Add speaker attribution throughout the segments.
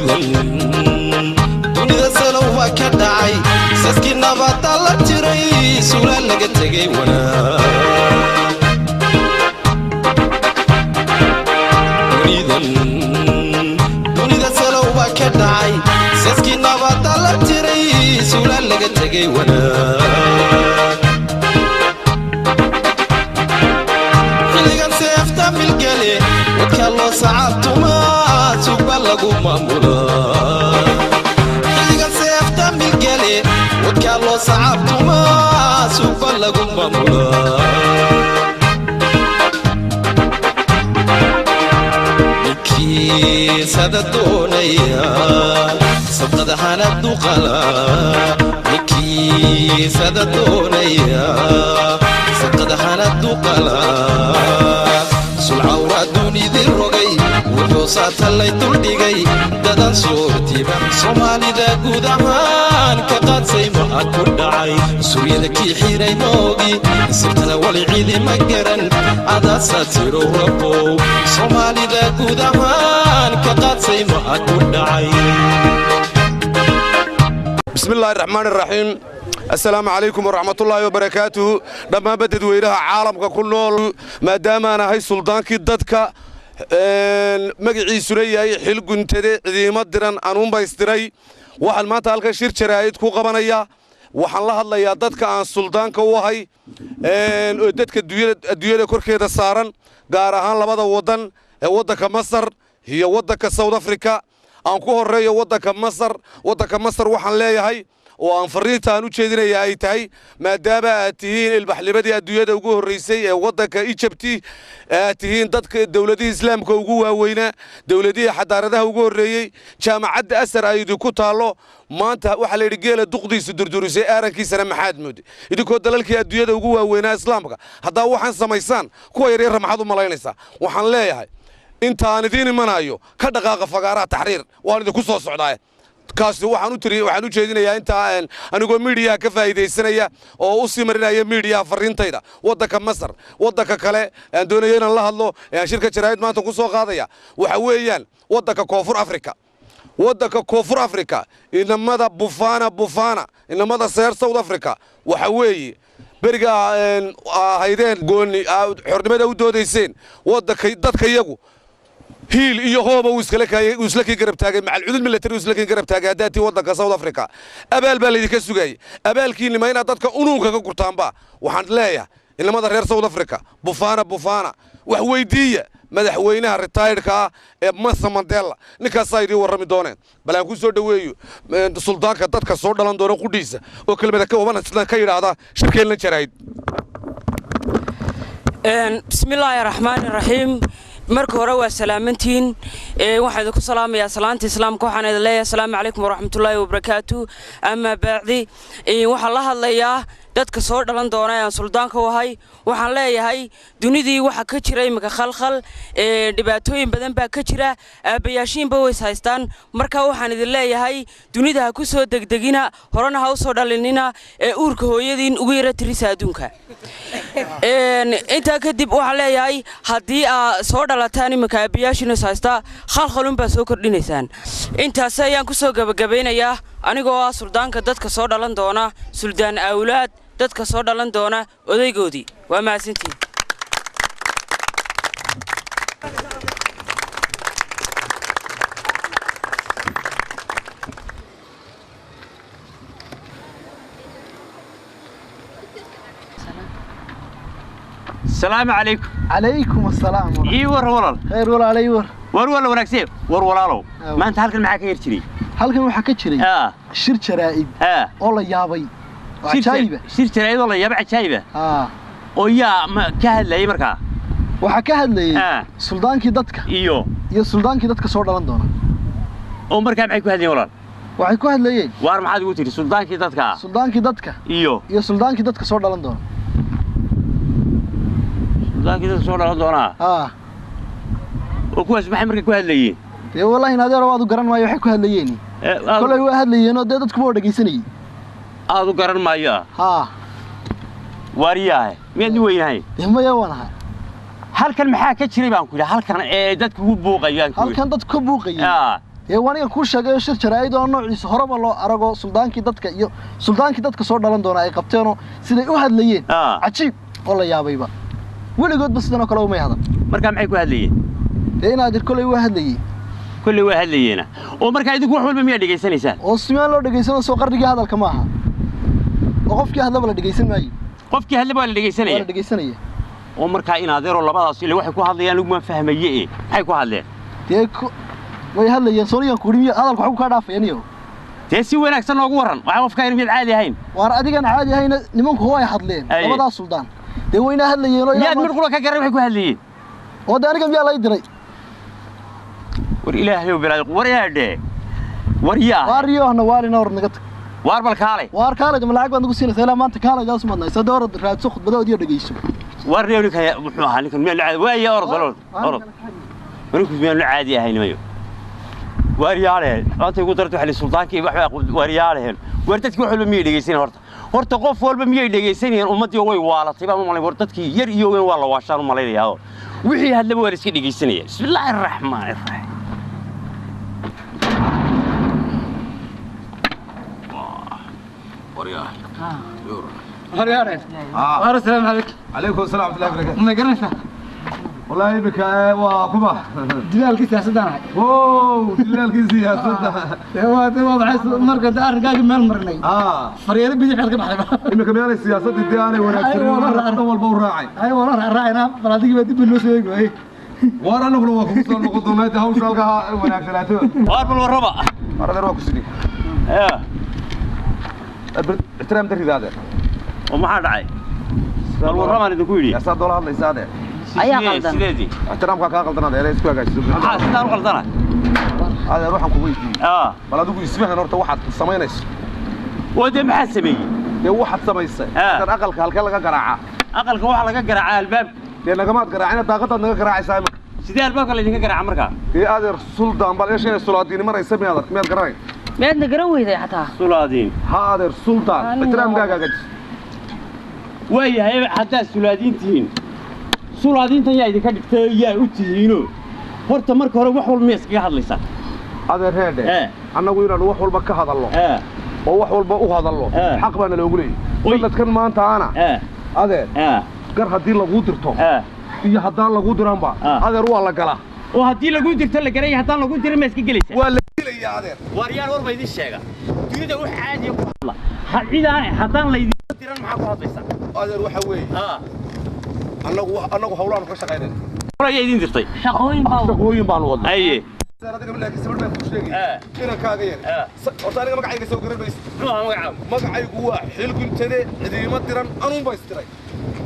Speaker 1: Dunidan dunida salow baa ka dhacay, saskii nabada la tiray, suula laga tegay wanaag. Dunidan dunida salow baa ka dhacay, saskii nabada la tiray, suula laga tegay wanaag. Xilligan seefta milgale wadka loo sacabtumaa, sugba lagu maamulaa. Xilligan seefta milgale wadka loo sacabtumaa, sugba lagu maamulaa. Ninkiisada doonaya sabqada hana duqala, ninkiisada doonaya sabqada hana duqala. Sulcawra dunidii rogay wuxuu saatallay duldhigay dadan suurtiba. Soomaalida guud ahaan ka qaadsay ma ku dhacay suryada kii xiray moogi, sirtana wali ciidi ma garan adaasaa tirow rabow. Soomaalida guud ahaan ka qaadsay ma ku dhacay.
Speaker 2: Bismi illaahi raxmaan iraxiim. Assalaamu calaykum waraxmatullaahi wabarakaatuhu. Dhammaanba dadweynaha caalamka ku nool, maadaamaan ahay suldaankii dadka, magaciisuna yahay Xil Guntade, cidiimo diran anuunbaystiray, waxaan maanta halkan shir jaraa'id ku qabanaya. Waxaan la hadlayaa dadka aan suldaanka u ahay oo dadka adduunyada korkeeda saaran, gaar ahaan labada waddan ee waddanka Masar iyo waddanka South Africa. Aan ku horreeyo waddanka Masar. Waddanka Masar waxaan leeyahay oo aan farriinta aan u jeedinaya ay tahay, maadaama aad tihiin ilbaxnimadii adduunyada ugu horraysay ee waddanka Ijabti, aad tihiin dadka dowladihii islaamka ugu waaweynaa, dowladihii xadaaradaha ugu horreeyey, jaamacadda Asar ay idinku taallo, maanta waxaa la yidhi geela duqdiisa durdurisay aarankiisana maxaad moodday? Idinkoo dalalkii adduunyada ugu waaweynaa islaamka haddaa waxaan samaysaan, kuwa yaryarra maxaad u malaynaysaa? Waxaan leeyahay, intaan idiin imanayo ka dhaqaaqa fagaaraha Taxriir, waan idinku soo socdaa. Kaasi waxaan u tiri, waxaan u jeedinayaa intaa anigoo miidiyaha ka faa'iidaysanaya oo u sii marinaya miidiyaha farriintayda waddanka Masar. Waddanka kale aan doonayo inaan la hadlo ee aan shirka jaraa'id maanta ku soo qaadaya waxa weeyaan waddanka Koonfur Afrika. Waddanka Koonfur Afrika, inamada Bufana Bufana, inamada reer South Africa, waxa weeye beriga ahaydeen gooni xornimada u doodayseen, waddanka dadka iyagu hiil iyo hooba uu iskala kaayay, uu isla kii garab taagay, macal cudud military uu isla kii garab taagay. Haddaa tii waddanka South Africa, abaal baa laydinka sugayay. Abaalkiinni ma inaad dadka unuunka ka gurtaanba? Waxaan leeyahay inamada reer South Africa, Bufana Bufana, wax weydiiya madaxweynaha retiredka ah ee Nelson Mandela, ninkaasaa idiin warrami dooneen. Bal aan ku soo dhoweeyo suldaanka dadka soo dhalan doona qudhiisa oo kelmada ka waban ka yidhaahda shirkeenna jaraa'id.
Speaker 3: Bismillaahi raxmaani raxiim. Marka hore waa salaamantiin. Waxaan idinku salaamayaa salaanta islaamka. Waxaan idin leeyahay asalaamu calaykum waraxmatullaahi wabarakaatu. Amaa baacdi, waxaan la hadlayaa dadka soo dhalan doona ee aan suldaanka u ahay. Waxaan leeyahay, dunidii waxa ka jira iminka khalkhal, dhibaatooyin badan baa ka jira, aabbayaashiinba ways haystaan. Marka waxaan idin leeyahay, dunida ha ku soo degdegina, horena ha u soo dhalinina, ee uurka hooyadiin ugu yara tirisa adduunka. Intaa kadib waxaan leeyahay, haddii aa soo dhalataan iminka aabbayaashiina is haystaa, khalkhalunbaa soo kordhinaysaan. Intaasi ayaan ku soo gebagabaynayaa anigoo ah suldaanka dadka soo dhalan doona, Suldaan Awlaad, dadka soo dhalan doona odaygoodii. Waa mahadsantiin.
Speaker 4: Asalaamu calaykum.
Speaker 5: Calaykum asalaam.
Speaker 4: Ii war, walal.
Speaker 5: Khayr walaalay, war.
Speaker 4: War waa la wanaagsan, war walaalow.
Speaker 5: Aa.
Speaker 4: Maanta halkan maxaa ka yar jiray?
Speaker 5: Halkan waxaa ka jiray shir jaraa'id oo la yaabay oo cajaayiba.
Speaker 4: Shir jaraa'id oo la yaaba, cajaayiba?
Speaker 5: Aa.
Speaker 4: Oo yaa ma ka hadlayay markaa?
Speaker 5: Waxaa ka hadlayay suldaankii dadka iyo suldaankii dadka soo dhalan doona.
Speaker 4: Oo markaa maxay ku hadlayeen, walaal?
Speaker 5: Waxay ku hadlayeen
Speaker 4: Waar, maxaad igu tidhi? Suldaankii dadka?
Speaker 5: Suldaankii dadka
Speaker 4: iyo
Speaker 5: suldaankii dadka soo dhalan doona.
Speaker 4: Suldaankii dadka soo dhalan doonaa?
Speaker 5: Aa.
Speaker 4: Oo kuwaas maxay markaa ku hadlayeen?
Speaker 5: Dee wallaahi adeero, waad u garan maayo waxay ku hadlayeen. Kolay waa hadlayeenoo dee dadkuba waa dhegaysanayey.
Speaker 4: Aad u garan maayo ah?
Speaker 5: Haa.
Speaker 4: Waariyaahe, miyaad ni weynahay?
Speaker 5: Dee maya, waan ahay.
Speaker 4: Halkan maxaa ka jiray baan ku yidhi, halkan ee dadku ugu buuqayaan ku yidhi?
Speaker 5: Halkan dadku ka buuqayay Dee waniga kuu sheegayo shir jaraa'id oo noociisa horeba loo arago, suldaankii dadka iyo suldaankii dadka soo dhalan doona ay qabteenoo siday u hadlayeen cajiib oo la yaabayba. Weligoodba sidan oo kale umay hadan.
Speaker 4: Markaa maxay ku hadlayeen?
Speaker 5: Dee inaadir koley waa hadlayey.
Speaker 4: Kolley waa hadlayeena. Oo markaa idinku wax walba miyaa dhegaysanaysaan?
Speaker 5: Oo simaan loo dhegaysano, soo qarnigii hadalka maaha, oo qofkii hadlaba la dhegaysan maayo.
Speaker 4: Qofkii hadlaba waa la
Speaker 5: waa
Speaker 4: dhegaysanaya.
Speaker 5: La dhegaysanaya.
Speaker 4: Oo markaa in adeeroo labadaas ile waxay ku hadlayaan anigu fahmaye, e maxay ku hadleen?
Speaker 5: Dee way hadlayeen, soonigan kuuhi miyo hadalka waxu kaa dhaafaya niyo.
Speaker 4: Dee si wanaagsan noogu warran, waxaa qofka in mid caadi ahayn.
Speaker 5: Waar adigan caadi ahayna, nimanku way hadleen.
Speaker 4: Aye.
Speaker 5: Labadaas suldaan dee waynaa hadlayeen oo ilaa
Speaker 4: miyaad mid qura ka garan waxay ku hadlayeen?
Speaker 5: Oo dee aniga miyaa lay diray?
Speaker 4: War ilaahayow bilaad, war yaadhe, war yaa.
Speaker 5: Waar riyohna waalina, hor naga tag.
Speaker 4: Waar bal kaalay.
Speaker 5: Waar kaalay, ma lacag baad nagu siinaysaa? Ilaa maanta kaalaydaas umadnaysa dee, orod raadso khudbadood iyo dhegeyso.
Speaker 4: War reer ninkan muxuu ahaa? Ninkan miyaan la caadi waaya? Orod bal, orod orod, ninku miyaan la caadi ahayn mayo? Waar yaalehen, maanta igu darto waxa suldaankii waxba. Waar yaalehen, war dadkii wax walba miyay dhegeysanayeen? Horta qof walba miyay dhegeysanayeen? Ummaddii way waalatay baan u malayn. War dadkii yar iyo weyn waa la waashaan u malaynayaa, oo wixii hadlaba waa la iska dhegeysanaya. Bismillaahi araxmaani raxiim.
Speaker 6: Waar asalaamu calaykum.
Speaker 2: Calaykum asalaam waraxmatullahi wabarakaatu.
Speaker 6: Ma garanaysaa?
Speaker 2: Wallaahi imika waa kuma?
Speaker 6: Dilaalkii siyaasaddan ahay.
Speaker 2: Wow, dilaalkii siyaasadda.
Speaker 6: Dee waa maxay marka dee arrinkaagii meel marinay, faryeelo bidix baad ka baxday.
Speaker 2: Imika miyaanay siyaasaddii dee aanay wanaagsanin?
Speaker 6: Ay, waa
Speaker 2: dhan walba u raacay.
Speaker 6: Ay, waa la raacaynaa, bal adigii baa dib noo soo eegi waayey.
Speaker 2: Waar anaguna waa kugu soo noqon doonaa inta hawsha halkaa wanaagsanaato.
Speaker 4: Waar bal warraba.
Speaker 2: Waar adeer, waa ku sidii
Speaker 4: ee
Speaker 2: ixtiraam darrida adeer.
Speaker 4: Oo maxaa dhacay? Bal warrabaan idinku yidhi.
Speaker 2: Yaasaa doola hadlaysa adeer?
Speaker 3: Ayaa qaldan.
Speaker 4: Sideedii.
Speaker 2: Ixtiraamkaa kaa qaldan adeer, isku hagaajiso.
Speaker 4: Maxaa sidaan u qaldana?
Speaker 2: Adeer, waxaan ku weydiiyey, bal adigu isfahan horta waxaad samaynayso.
Speaker 4: Oo dee maxaa sameeyey?
Speaker 2: Dee waxaad samaysay kan aqalka halkee laga garaacaa?
Speaker 4: Aqalka waxaa laga garaacaa albaabka.
Speaker 2: Dee nagamaad garaacina, daaqadaad naga garaacaysaa imika.
Speaker 4: Sidee albaabka laydinka garaaca markaa?
Speaker 2: Dee adeer, suldaan bal eesha sulaadiini maraysa, miyaad garanayn?
Speaker 3: Miyaadna garan weyday xataa?
Speaker 4: Sulaadiin?
Speaker 2: Ha adeer, suldaan, ixtiraamkaaga hagaajiso.
Speaker 4: Waayahay, haddaad sulaadiin tihiin, sulaadiintan yaa idinka dhigtay? Yaa u tihiino horta marka hore wax walba miya iskaga hadlaysaa?
Speaker 2: Adeer heedhe, annagu inaanu wax walba ka hadallo oo wax walba u hadallo xaq baana loogu leeyahy. Sanadkan maanta ana adeer, gar haddii laguu dirto iyo haddaan laguu diranba, adeer waa la galaa.
Speaker 4: Oo haddii laguu dirto la garanya, haddaan laguu dirin ma iska gelaysaa?
Speaker 2: Waa la gelayaa adeer.
Speaker 4: Waar yaan war ba idin sheega, dunida wax caadiya ku hadla. Cidaan haddaan laydin diran maxaa ku hadlaysaa?
Speaker 2: Adeer, waxa weeye annagu hawlaanu ka shaqaynayna.
Speaker 4: Ayaa idin dirtay?
Speaker 3: Shaqooyin baa.
Speaker 2: Shaqooyin baanu wadnaa.
Speaker 4: Haye.
Speaker 2: Adiga laakiin sawir baan kuu sheegaya, inankaaga yar. Horta aniga magacayga soo garan maysid.
Speaker 4: Muxuu ahaa magacaagu?
Speaker 2: Magacaygu waa Xilguntade, cidiima diran, anuun baa isdiray.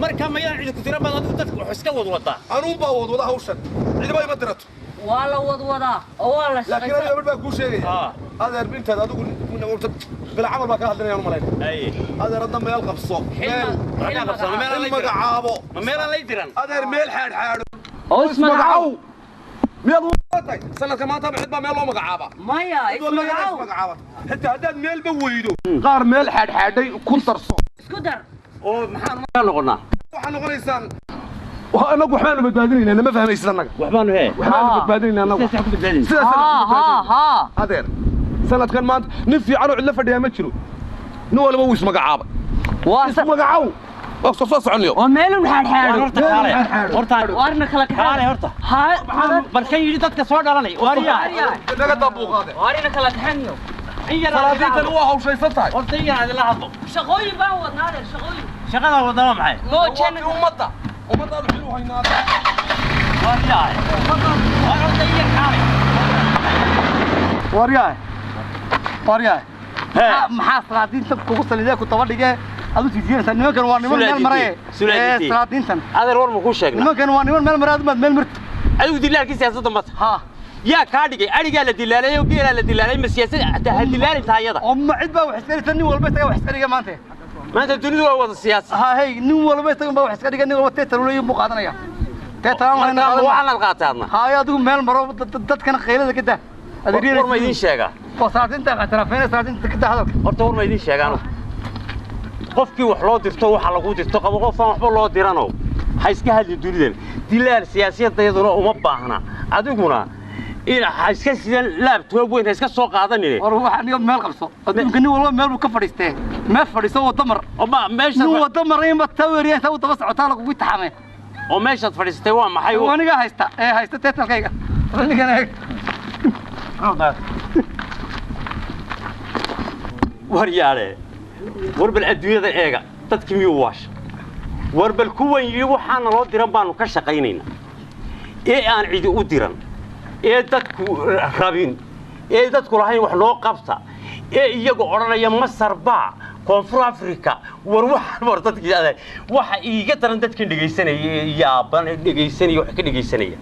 Speaker 4: Marka mayaan cidi ku diran baad adigu dadka wax iska wadwadaa?
Speaker 2: Anuun baa wadwada hawshan, cidiba ima dirato.
Speaker 3: Waa la wadwadaa oo waa la
Speaker 2: laakiin
Speaker 3: shaqaysaa.
Speaker 2: Aniga mid baan kuu sheegaya adeer, intaad adigu bila camal baa kaa hadlinayaan u malayn.
Speaker 4: Haye.
Speaker 2: Adeer, hadda meel qabso, meel
Speaker 4: Maxaa qabsano? Meel
Speaker 2: il magacaabo.
Speaker 4: Ma meelaan lay diran?
Speaker 2: Adeer, meel xaadh xaadho
Speaker 3: Oo ismagacaw.
Speaker 2: Miyaad tahay sanadka maanta cid baa meel loo magacaabaa?
Speaker 3: Maya,
Speaker 2: Cid walba iyadaa
Speaker 3: ismagacaw.
Speaker 2: Ismagacaaba xitaa haddaad meelba weydo, qaar meel xaadxaadhay ku darso.
Speaker 3: Isku dar.
Speaker 4: Oo maxaan markaa noqonnaa?
Speaker 2: Waxaa noqonaysaan annagu waxbaanu badbaadinaynaa, nama fahmaysid annaga.
Speaker 4: Waxbaanu hee?
Speaker 2: Waxbaanu badbaadinaynaa annagu.
Speaker 4: Sidaas ku badbaadinaysa.
Speaker 2: Sidaasaan
Speaker 3: haa
Speaker 2: ku
Speaker 3: haa
Speaker 2: badbaadinaynaa.
Speaker 3: Haa.
Speaker 2: Adeer, sanadkan maanta nin fiican oo cidla fadhiyaa ma jiro, nin waliba wuu ismagacaabay.
Speaker 3: Waa
Speaker 2: ismagacaw, waa soo soo soconyo.
Speaker 3: oo meelun xaadxaadho.
Speaker 4: Horta kaale, horta.
Speaker 3: Waarna kala
Speaker 4: kaale
Speaker 3: kaxeen.
Speaker 4: Horta.
Speaker 3: Haa.
Speaker 4: Bal kan yidhi dadka soo dhalanay, waaryaa.
Speaker 2: Naga dabuuqaade.
Speaker 3: Waarina kala kaxeen.
Speaker 4: In yar aan idila
Speaker 2: Salaadiintani
Speaker 4: hadlo.
Speaker 2: waa hawshaysan tahay.
Speaker 4: Horta in yar aan idila hadlo.
Speaker 3: Shaqooyin baan wadnaa adeer, shaqooyin.
Speaker 4: Shaqadaa wadana maxay?
Speaker 3: Moo
Speaker 2: waa
Speaker 3: jeen.
Speaker 2: tii ummadda, ummaddaadu xil u haynaa.
Speaker 4: Waaryaa, waar horta in yar kaale.
Speaker 5: Waryahay, waryahay.
Speaker 4: Hee.
Speaker 5: Maxaa salaadiintan kugu saliidee ku daba dhigee aad u tiijinaysaa? Nimankan waa niman meel maray.
Speaker 4: Sulaadiintii.
Speaker 5: Ee salaadiintan.
Speaker 4: Adeer, war ma kuu sheegnaa?
Speaker 5: Nimankan waa niman meel maray, aad maad meel marti.
Speaker 4: Adigu dilaalkii siyaasadda mata?
Speaker 5: Ha.
Speaker 4: Yaa kaa dhigay? Adhigaa la dilaalay oo geelaa la dilaalay, ma siyaasad hataa ha dilaalin tahay iyada.
Speaker 5: Oo ma cid baa wax iska dhigta? Nin walba isaga wax iska dhiga maanta.
Speaker 4: Maanta dunidu waa wada siyaasi.
Speaker 5: Ha hey, nin walba isaga baa wax iska dhiga, nin walba teetar uu buu qaadanaya, teetar aan
Speaker 4: markaa
Speaker 5: qaadan.
Speaker 4: Waxaan aad qaatay adna.
Speaker 5: Haye, adigu meel maro, dadkana qaylada ka daa.
Speaker 4: War ma idiin sheegaa?
Speaker 5: Oo salaadiinta ictiraafeynaya, salaadiinta ka daa hadalka.
Speaker 4: Horta war ma idiin sheegaa anugu? Qofkii wax loo dirto waxa lagu dirto qabo, qof aan waxba loo dirano ha iska hadli. Dunidan dilaal siyaasiyadda iyaduna uma baahna. Adiguna In ha iska sidan laabtoob weyn ha iska soo qaadanine.
Speaker 6: War waxaa niyo meel qabso, adduunka nin walba meel buu ka fadhiistee, meel fadhiiso waddo mar.
Speaker 4: Oo ma meesha
Speaker 6: nin waddo maray ma tawariya inta u daba socotaa lagugu taxamay.
Speaker 4: Oo meeshaad fadhiisatay waa maxay?
Speaker 6: Anigaa haysta ee haysta teetalkayga, ninkan eeg.
Speaker 4: War yaale, war bal adduunyada eega, dadkii miyuu waasha? War bal kuwan yidhi waxaana loo diran baanu ka shaqaynaynaa, ee aan cidi u diran, ee dadku rabin, ee dadku lahayn wax noo qabta, ee iyagu odhanaya Masar baa, Koonfur Africa. War waxaan, war dadkii adag, waxa iiga daran dadkan dhegaysanaya ee yaaban ee dhegaysanaya wax ka dhegaysanaya.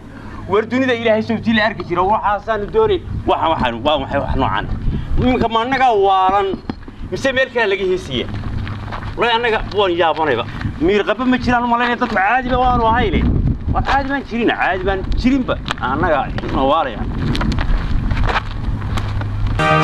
Speaker 4: War dunida ilaahay sawtii la arki jira, waxaasaanu doonay, waxaan waxaan waa maxay wax noocan? Iminka ma annagaa waalan mise meel kale laga heesiya? Wallahi annaga waan yaabanayba, miirqaba ma jiraan u malaynaya, dadku caadiba waanu ahayne. War caadi baan jirin, caadi baan jirinba, annaga nawaalaya.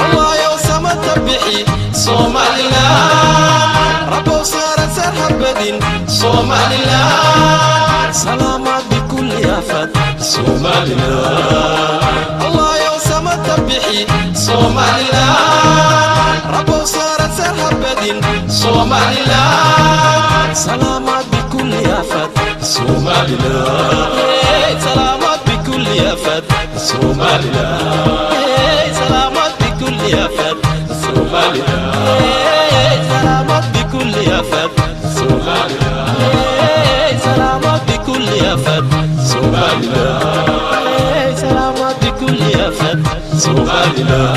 Speaker 1: Allayow samata bixi Somalilan, Rabbow saara sar habadin Somalilan, salaamaad bikulli afad Somalilan. Allayow samata bixi Somalilan, Rabbow saara sar habadin Somalilan, salaamaad bikulli afad Somalilan. Hey, salaamaad bikulli afad Somalilan. Hey, salaamaad bikulli afad Somalilan. Hey, salaamaad bikulli afad Somalilan. Hey, salaamaad bikulli afad Somalilan. Hey, salaamaad bikulli afad Somalilan.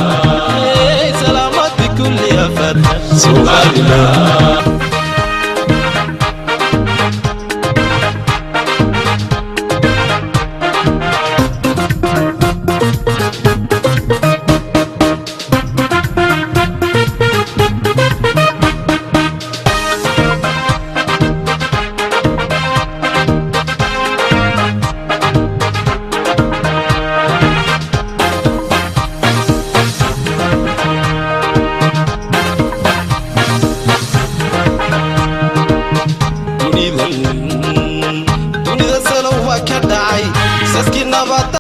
Speaker 1: Hey, salaamaad bikulli afad Somalilan.